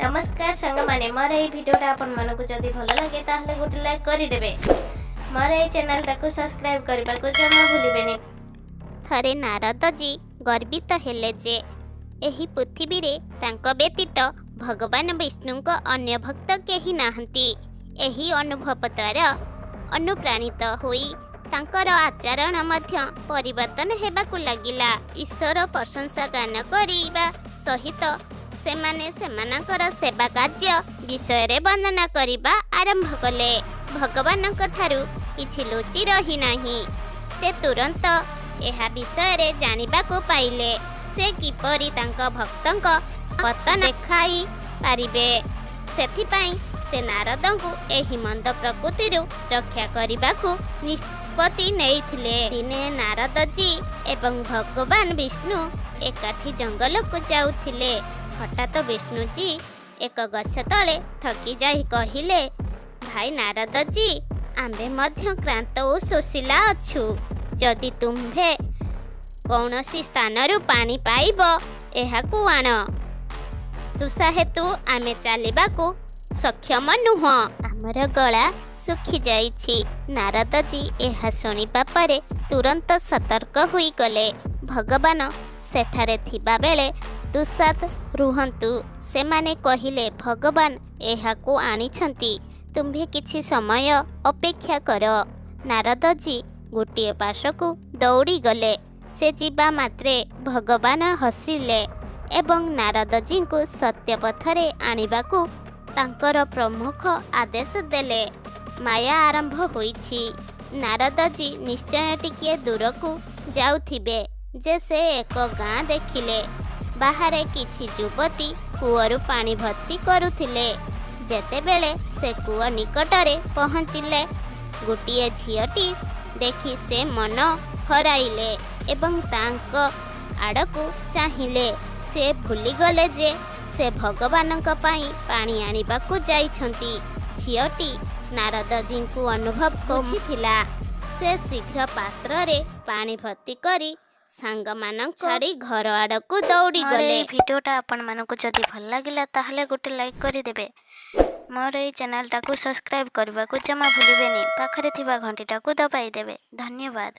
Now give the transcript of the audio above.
ନମସ୍କାର ସାଙ୍ଗମାନେ, ମୋର ଏଇ ଭିଡ଼ିଓଟା ଆପଣମାନଙ୍କୁ ଯଦି ଭଲ ଲାଗେ, ତାହେଲେ ଗୋଟେ ଲାଇକ୍ କରିଦେବେ। ମୋର ଏଇ ଚ୍ୟାନେଲଟାକୁ ସବସ୍କ୍ରାଇବ୍ କରିବାକୁ ଜମା ଭୁଲିବେନି। ଥରେ ନାରଦଜୀ ଗର୍ବିତ ହେଲେ ଯେ ଏହି ପୃଥିବୀରେ ତାଙ୍କ ବ୍ୟତୀତ ଭଗବାନ ବିଷ୍ଣୁଙ୍କ ଅନ୍ୟ ଭକ୍ତ କେହି ନାହାନ୍ତି। ଏହି ଅନୁଭବ ଦ୍ୱାରା ଅନୁପ୍ରାଣିତ ହୋଇ ତାଙ୍କର ଆଚରଣ ମଧ୍ୟ ପରିବର୍ତ୍ତନ ହେବାକୁ ଲାଗିଲା। ଈଶ୍ୱର ପ୍ରଶଂସା ଗାନ କରିବା ସହିତ ସେମାନେ ସେମାନଙ୍କର ସେବା କାର୍ଯ୍ୟ ବିଷୟରେ ବର୍ଣ୍ଣନା କରିବା ଆରମ୍ଭ କଲେ। ଭଗବାନଙ୍କ ଠାରୁ କିଛି ଲୁଚି ରହିନାହିଁ। ସେ ତୁରନ୍ତ ଏହା ବିଷୟରେ ଜାଣିବାକୁ ପାଇଲେ। ସେ କିପରି ତାଙ୍କ ଭକ୍ତଙ୍କ ପତନ ଦେଖାଇ ପାରିବେ, ସେଥିପାଇଁ ସେ ନାରଦଙ୍କୁ ଏହି ମନ୍ଦ ପ୍ରକୃତିରୁ ରକ୍ଷା କରିବାକୁ ନିଷ୍ପତ୍ତି ନେଇଥିଲେ। ଦିନେ ନାରଦଜୀ ଏବଂ ଭଗବାନ ବିଷ୍ଣୁ ଏକାଠି ଜଙ୍ଗଲକୁ ଯାଉଥିଲେ। ହଠାତ୍ ବିଷ୍ଣୁଜୀ ଏକ ଗଛ ତଳେ ଥକି ଯାଇ କହିଲେ, "ଭାଇ ନାରଦଜୀ, ଆମ୍ଭେ ମଧ୍ୟ କ୍ଳାନ୍ତ ଓ ଶୋଷିଲା ଅଛୁ। ଯଦି ତୁମ୍ଭେ କୌଣସି ସ୍ଥାନରୁ ପାଣି ପାଇବ, ଏହାକୁ ଆଣ। ତୃଷା ହେତୁ ଆମେ ଚାଲିବାକୁ ସକ୍ଷମ ନୁହଁ। ଆମର ଗଳା ଶୁଖିଯାଇଛି।" ନାରଦଜୀ ଏହା ଶୁଣିବା ପରେ ତୁରନ୍ତ ସତର୍କ ହୋଇଗଲେ। ଭଗବାନ ସେଠାରେ ଥିବାବେଳେ ତୁଷାତ ରୁହନ୍ତୁ। ସେମାନେ କହିଲେ, "ଭଗବାନ ଏହାକୁ ଆଣିଛନ୍ତି। ତୁମ୍ଭେ କିଛି ସମୟ ଅପେକ୍ଷା କର।" ନାରଦଜୀ ଗୋଟିଏ ପାର୍ଶ୍ୱକୁ ଦୌଡ଼ିଗଲେ। ସେ ଯିବା ମାତ୍ରେ ଭଗବାନ ହସିଲେ ଏବଂ ନାରଦଜୀଙ୍କୁ ସତ୍ୟ ପଥରେ ଆଣିବାକୁ ତାଙ୍କର ପ୍ରମୁଖ ଆଦେଶ ଦେଲେ। ମାୟା ଆରମ୍ଭ ହୋଇଛି। ନାରଦଜୀ ନିଶ୍ଚୟ ଟିକିଏ ଦୂରକୁ ଯାଉଥିବେ ଯେ ସେ ଏକ ଗାଁ ଦେଖିଲେ। ବାହାରେ କିଛି ଯୁବତୀ କୂଅରୁ ପାଣି ଭର୍ତ୍ତି କରୁଥିଲେ। ଯେତେବେଳେ ସେ କୂଅ ନିକଟରେ ପହଞ୍ଚିଲେ, ଗୋଟିଏ ଝିଅଟି ଦେଖି ସେ ମନ ହରାଇଲେ ଏବଂ ତାଙ୍କ ଆଡ଼କୁ ଚାହିଁଲେ। ସେ ଭୁଲିଗଲେ ଯେ ସେ ଭଗବାନଙ୍କ ପାଇଁ ପାଣି ଆଣିବାକୁ ଯାଇଛନ୍ତି। ଝିଅଟି ନାରଦଜୀଙ୍କୁ ଅନୁଭବ ବୁଝିଥିଲା। ସେ ଶୀଘ୍ର ପାତ୍ରରେ ପାଣି ଭର୍ତ୍ତି କରି ସାଙ୍ଗମାନଙ୍କୁ ଛାଡ଼ି ଘର ଆଡ଼କୁ ମୋର ଦୌଡ଼ିଗଲେ। ଏଇ ଭିଡ଼ିଓଟା ଆପଣମାନଙ୍କୁ ଯଦି ଭଲ ଲାଗିଲା, ତାହେଲେ ଗୋଟେ ଲାଇକ୍ କରିଦେବେ। ମୋର ଏଇ ଚ୍ୟାନେଲଟାକୁ ସବସ୍କ୍ରାଇବ୍ କରିବାକୁ ଜମା ଭୁଲିବେନି। ପାଖରେ ଥିବା ଘଣ୍ଟିଟାକୁ ଦବାଇ ଦେବେ। ଧନ୍ୟବାଦ।